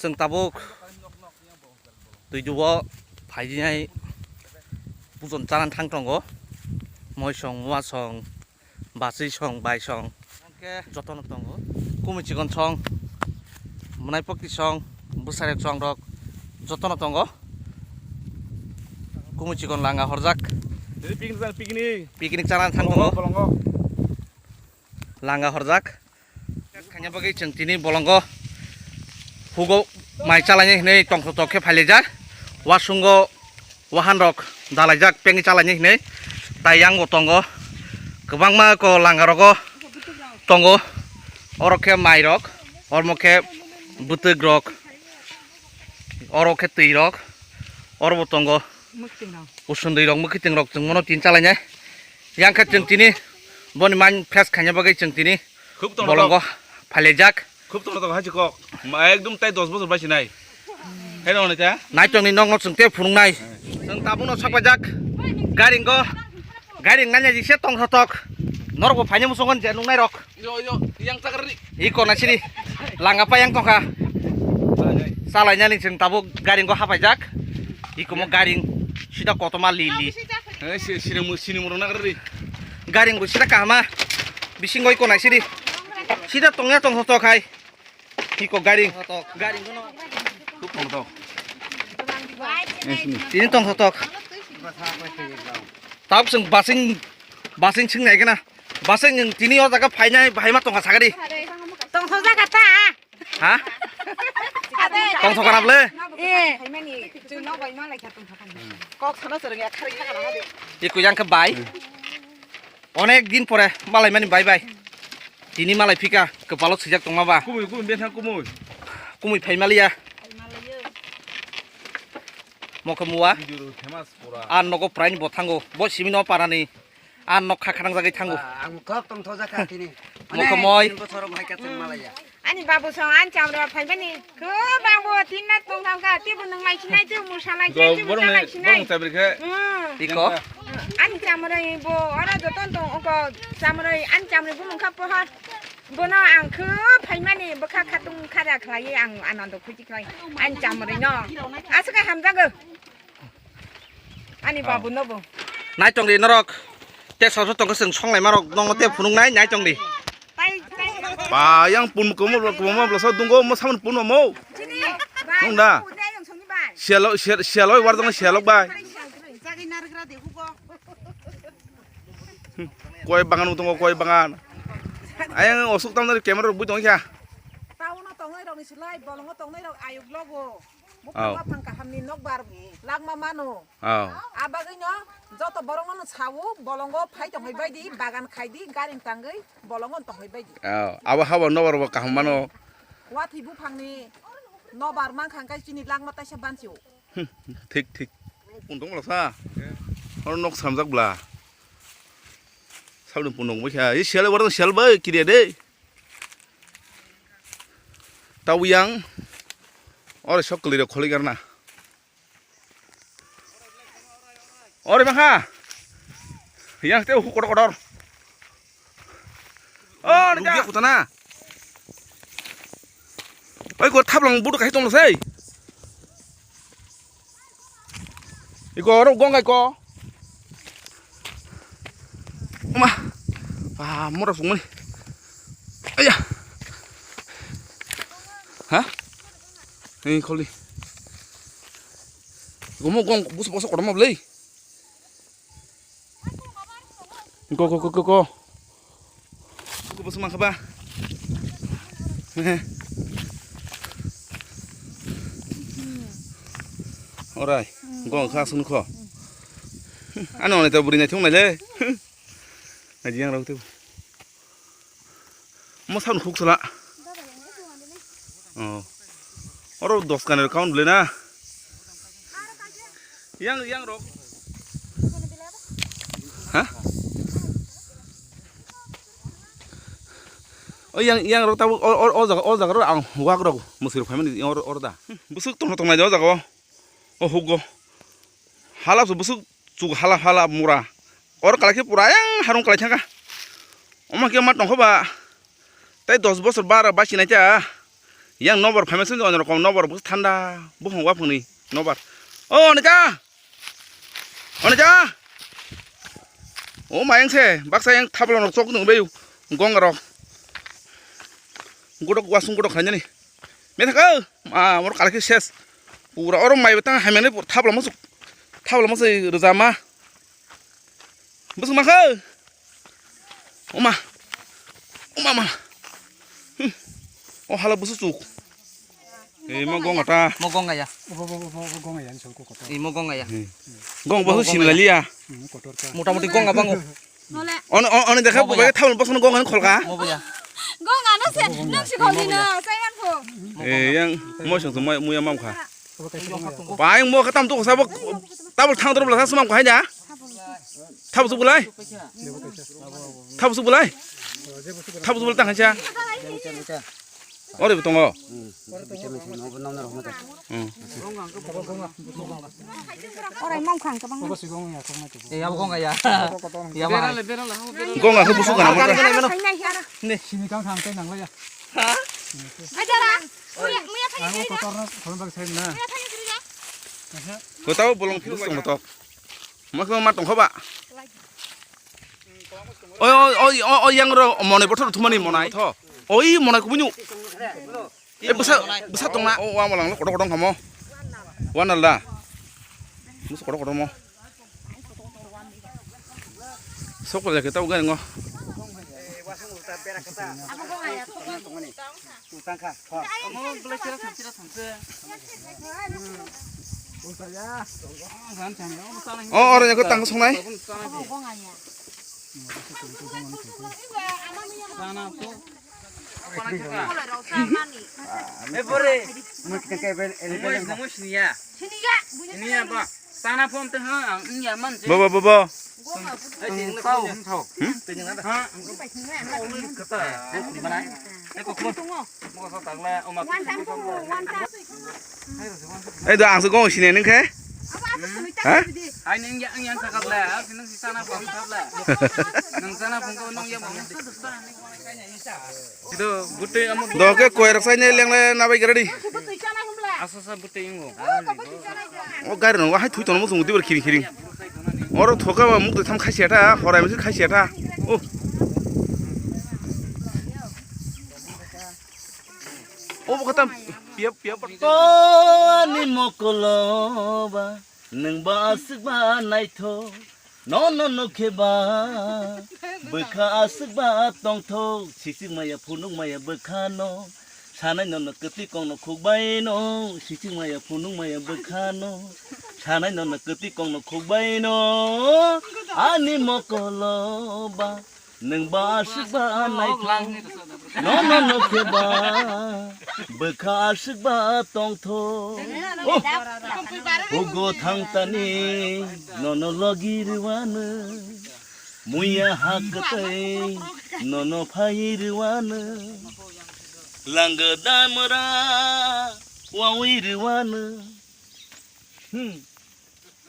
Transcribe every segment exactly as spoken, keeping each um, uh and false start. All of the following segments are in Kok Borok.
Chwng tabuk twi duo phaijinai pujon chana thang tongo. Moi song, mua song, bachwi song, bai song, hwnkhe jotono tongo. Kumui chikon song, mwnai pokti song, bwsarek song rok jotono tongo. Kumui chikon langa horjak. Jadi picnic sana, picnic. Picnic chana thang tongo. Bolongo, bolongo. Langa horjak. Khaina bagwi chwng tini bolongo hugo mai chalainai hinwi tongthok thok khe phailaijak. Wasungo wahan rok dalaijak pengwi chalainai hinwi. Tai yang bo tongo. Kwbangma ko langa rogo tongo. Oro khe mai rok, ormo khe bwtwk rok, oro khe twi rok, oro bo tongo. Mwkhwtwng rok. Usundwi rok, mwkhwtwng rok chwng mono tin chalainai. Yang khe chwng tini boni mind fresh khaina bagwi chwng tini khub tongthok, bolongo phailaijak. Khub tongthok hai chikok. Ma ekdum tai dos bosor bai sinai. Hai no nita? Naitongni nokno chwng tei phunuknai. Chwng tabukno sakbaijak. Garingo. Garing nanya jise tongthok. Norok bo phaini musungo je nuknai rok. Yo, yo, yang cakar ni. Iko na sini. Langa pa yang tongkha. Salai nani chwng tabuk garing go hapaijak. Iko mo garing sida kotoma li li. Eh, si, sini mu, sini mu rona kari. Garing go sida kahama. Bisingo iko na sini. Sida tongya tong hotok hai. Iko garing. Garing go no. Khub tong hotok. Eh, sini. Tini tong hotok. Tabuk chwng basing, basing chwng nai gana. Basing nwng tini o jaga phainai bahai ma tongkha sagadi. Tongthok jaga ta. Ha? Tongthok kana ble? Eh. Kok sana sereng ya khari khakara hadi. Iku yang khe bai. Onek din pore malai mani bai bai. Tini malai phika kwpalo swijak tongma ba. Kumui, kumui, bethang kumui. Kumui phai maliya. Mokhe muwa. Video famous pura. Ar nogo prai ni bo thango. Bo simi no parani. Ar nok kha khanang jagwi thango. Ba, ang kok tong thoja kha tini. Mokhe moi. Tin bochor hai kha chwng malaya. Ani babu song ani chamra phaibani. Kho babu tin na tong thang kha. Tibu nung mai sinai, tibu musa lai sinai, tibu borong chalai sinai. Borong tabir khe. Hmm. Tiko. Ani chamra bo ora joton tong oko chamra ani chamra bumung kha pohor. Bono ang kho phaimani bwkha khatung khara khlaiwi ang anando khuji khlai. Ani chamra no. Aswk hamjago. Ani babu no bo. Nai tong di norok. Te sosok tong khe chwng songlai marok nongno te phunuk nai, nai tong di. Tai, tai. Ba, yang pun kwbangma, kwbangma bwlasa dungo, mo samani pun mo. Sini. Nung da. Sialo, sial-, sialoi warjak nai sialok bai. Jagwi narwkra de hugo. Koi bangan bo tongo, koi bangan. Ayang osuk tamnari camera rok bui tong kha. Tauno tongnai rok ni slai, bolongo tongnai rok ayuk logo. Bupha, oh, baphang kaham ni nokbar langma mano. Oh. A bagwi no joto borok no sawo bolongo phai tong hai bai di, bagan khai di, garing tangwi bolongo tong hai bai di. Oh, abo habo nokbar bo kaham mano. Wathwi buphang ni nokbar mankha hwnkhe chini langma taisa bansio. Thik, thik. Pun tong bwlasa. Oro nok samjak bwla. Sabni pun tong bwkha. Ei sial bai, sial bai kiriya de. Tau yang. Oro sok kwlwi rok kholi garna. Oro bangkha. Yang te kotor kotor. Oh, nukya kutana. Oi, ko thaplang budu kai tong sei. Iko oro gong kai ko. Ma. Ah, mura sungmani. Aya. Ha? Ini kholi. Gomo gong bus bosa kotor ma blei. Ko, ko, ko, ko, ko. Ko bus ma khaba. Orai, gong kha sun kho. Ano ne to buri nai thung nai le. Aji yang rau tu. Mo saun khuk sala. Oh. Oro dos kanir kaun bole na. Yang, yang rok. Ha? O yang, yang rok tabuk o, o, o jaga, o jaga ro ang wak rok musir phaimani or, or da. Busuk tongna tongnai o jaga o. O hugo. Halap so busuk chuk halap halap mura. Or kalai khe pura yang harung kalai thangkha. Omo khe ma tongkho ba. Tai dos bosor bara basi nai ta. Yang nobar phaima sini onrokom nobar bus thanda buphang waphangni nobar. O Anita! Anita! O mayang se baksa yang thabla nok chok nung beyu gong aro. Godok wasung godok khainani. Methaka ma mor kalaki ses. Pura oro mai betang hamyani pur thabla masuk. Thabla masuk rejama. Busuk makha. Oma. Oma ma. Hmm. O hala busuk chuk. Eh, mo gong ata. Mo gong ya. Bo, bo, bo, bo, bo gong ya, ni songko kotor. Eh, mo gong ya. Hmm. Gong bo sin lalia. Hmm, kotor ka. Mota moti gong abang. Nole. On, on, on dekha bo bai thaun bosong gong an kholka. Mo bo ya. Gong ano se, nang si khol dina, sai man pho. Eh, yang mo song mo muya mam kha. Bo kaisa gong ya. Bai mo khatam tu sabo tabul thang dorbo la sumam kha ya. Thabu su bulai. Thabu su bulai. Thabu su bulai tang kha. Ore bo tongo. Hmm. Ore mom khang kabang. Bo si gong ya, gong na tu. Eh, ya gong ya. Ya ba. Gong aku busuk kana mo. Sini kang khang tei nang la ya. Ajara. Muya, muya thani. Ang kotor na khon bak sai na. Muya thani kiri ya. Ko tau bolong phirus tong tok. Mak ma tong khoba. Oi, oi, oi, oi, oi, yang ro monai bothor thumani monai. Tho. Oi, monai kubunyu. E bwsa, bwsa tongna. O, wa malang lo, kotor kotor kamo. Wa nalda. Bwsa kotor kotor mo. Sok pala ke tau gani ngo. O, oro nyakho tang songnai. Bo, bo, bo, bo. Ei do, ang se gong sini nung khe? Ha? Hai nung ya, yang sakap le, aku nung si sana pun sakap le. Nung sana pun kau nung ya mau. Itu butui amu. Do ke koi rak sai ne leng le na bai garadi. Asa sa butui ingo. O gari no hai thui tono mo sung dibar khiring khiring. Oro thoka ba muk de tham khasia ta, horai misi khasia ta. O. O bo khatam piap piap. Toni mokoloba, nwng ba aswk ba naithok. Nono nokhe ba, bwkha aswk ba tongthok. Sichik maya phunuk maya bwkha no. Sanai nono kwtwi kongno khukbai no. Sichik maya phunuk maya bwkha no. Sanai nono kwtwi kongno khukbai no. Ani mokoloba. Nwng ba aswk ba naithok, nono nokhe ba, bwkha aswk ba tongthok. Oh, hugo thangtani, nono logi rwano, muya hakwtai, nono phai rwano, langga damra, wawi rwano. Hmm.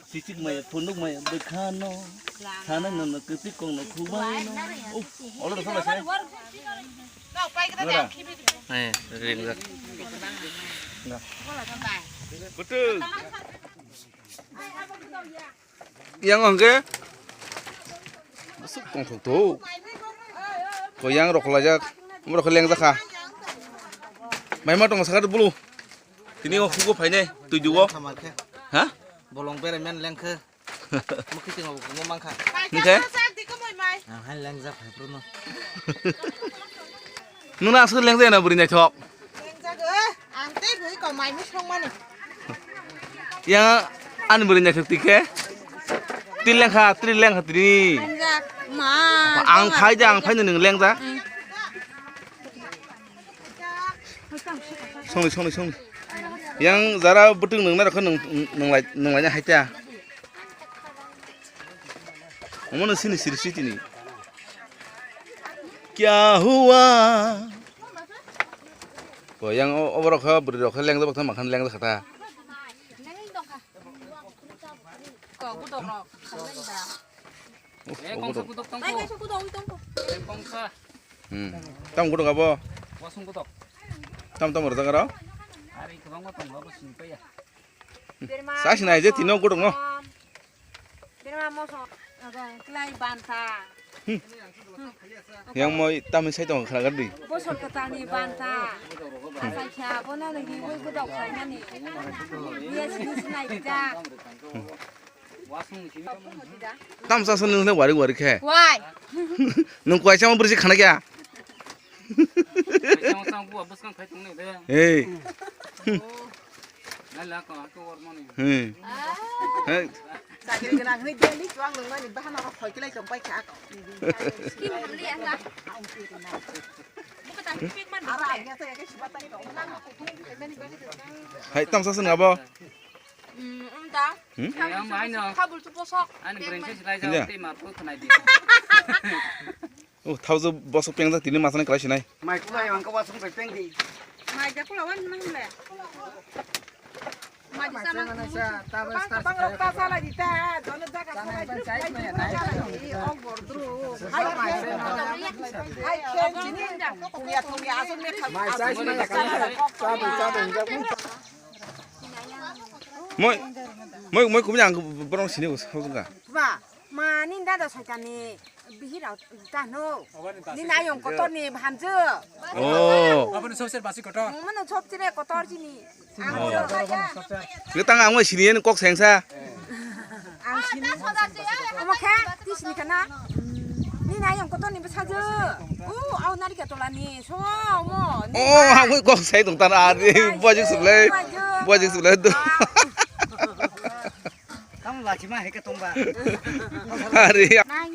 Sichik maya, phunuk maya, bwkha no. Sana no no, kwtwi kong no, khukbai no. Oh, olo rw sama se. Nora. Eh, ringjak. Bwtwng. Yang hwnkhe. Aswk tongthok to. Ko yang rok khlajak. Borok khe lengjak kha. Maima tong sakha bulu. Tini o hugo phainai, twi duo. Thamar khe. Ha? Bolong berai men lengkhe. Mukhi tingo bo kumo mankha. Hingkhe? Ang hai lengjak hai prono. Nuna aswk lengjak na bwrwi naithok. Lengjak, eh. Ang tei bwrwi ko mai mi song mani. Yang ani bwrwi naithok tikhe. Twi lengkha, twi lengkha tini. Lengjak, ma. Ang phai de, ang phai de nwng lengjak. Hmm. Songni, songni, songni. Yang jara bwtwng nwngnai rokhe nwng, nwng lai, nwng laina hai ta. Omo no sini siri sitini. Kya hua? Bo yang o, oborok kha bwrwi rok kha lengjak bwkha mankhan lengjak kha ta. Kok budok rok khalai da. Uf, eh, obo kongsa dong. Kuduk tongko. Bai, bai, kuduk, kuduk. Eh, kongsa. Hmm. Tamo kuduk abo? Wasung kuduk. Tam tam rwjak aro. Ari kwbangma tongo, abo sini paya. Sa sinai je tino godokno. Berma moso, abo klai banta. Yang moi tami sai tong khara gardi. Bosor kwtalni banta. Asai kha, bono nini ui godok khaimani. Iya sini sinai rijak. Tamsa sa nung le wari wari khe. Why? Nung kwai chama bursi khana kya? Hey. Hey. Hey. Chakri gwnang hwnwi daily chuang nungmani bahano rok khoi kilai tong pai kha. Skin hamli ya sa. Ara anya to ya ke sibatani ko. Hai tamsa sa nabo. Hmm, um ta. Hmm? Yang mai no. Kabul tu posok. Ani berengse silai jao te mar ko khnai di. Oh, thaujo bosok pengjak tini masani kwlai sinai. Mai kulai ang ka wasung pe pengdi. Mai ja kula wan mang le. Mai ja sama. Bang bang rok ta sala di ta. Jono jaga sala di. Ai bordru. Hai khen jini. Kuya kuya asun me khas. Mai sai mai ta kan. Sa bai sa bai ja. Moi, moi, moi kubuni ang borong sini ko sojong ka. Ba, ma ni dada saitani bihira tano. Ni nayong kotor ni bhamjo. Oh. Aboni sosir basi kotor. Mano sosir kotor sini. Ang Oh. Sini ang moi sini kok sengsa. Ang sini. Omo khe, ti sini kana. Ni nayong kotor ni bwsajwk. U, au narikha tola ni, so, omo, ni Oh, ma. Ang kok sai tong tan ari, Ni ma buajik je, sublai, buajik. Buajik sublai do. Ah. Tamo lachima hai ka tongba. Ari. Nang.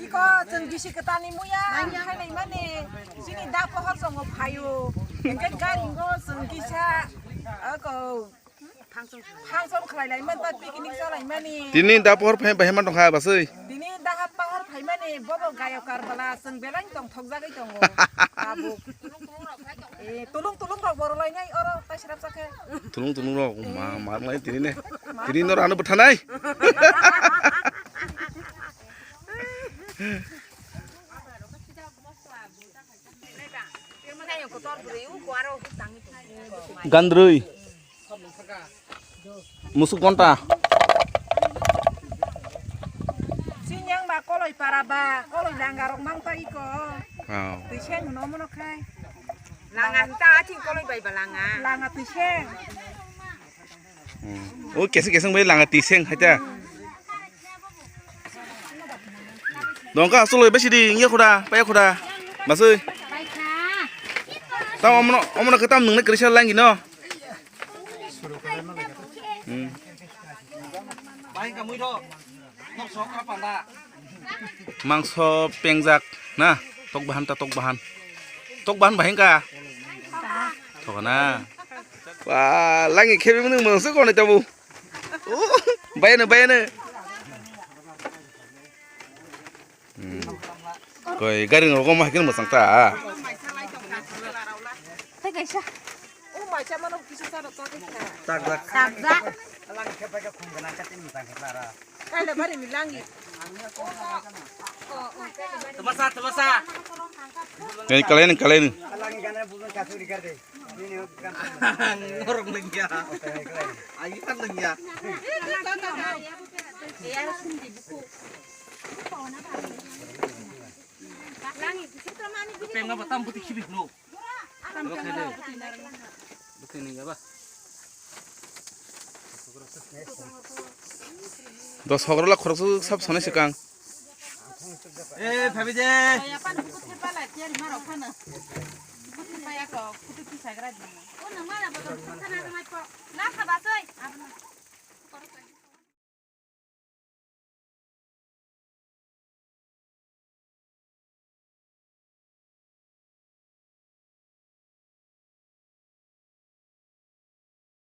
Iko chwng bisi kwtal ni muya, Nang. Khailai mani, chini da pohor songo phaio, engke gari ngo chwng kisa, ako. Function khlai lai man ta picnic chalai mani. Tini da pohor phai bahai man tongkha basui. Tini da pohor phai mani bobo gayokar bala chwng belai tong thok jagwi tongo. Tabuk. Eh, tulung tulung rok boro lai nai oro tai sirap sakhe. Tulung tulung rok ma mar lai tini ne. Tini nor ano bwthanai. Gandrui. Musuk gonta. Sinyang ba koloi para ba, koloi langa rok mang ta iko. Oh. Twi seng no mono khai. Langa ta ating koloi bai ba langa. Langa twi seng. Hmm. O keseng keseng bai langa twi seng hai ta. Dongka, suloi besi di, iya khuda, paya khuda. Masui. Tamo omono, omono khe tam nungnai kwrwisa langi no. Hmm. Mangso pengjak na, tok bahan ta tok bahan. Tok bahan bahai wngkha. Thok na. Wah, langi khebi mwnwi mangso konai tabu. Bayano, bayano. Hmm. Koi gari rok ma hakin masang ta. Tei kaisa. O maisa mano kisa sa rok ta kisa. Tak tak. Tak tak. Kaila bari milangi. Tabasa, tabasa. Ni kalaini, kalaini. Ngorok nengya. Ayo kan nengya. Pengna batam buti khibi bro. Buti nengya ba. Dos hogro la khoroksa sab sonai swkang. Eh, phabi je.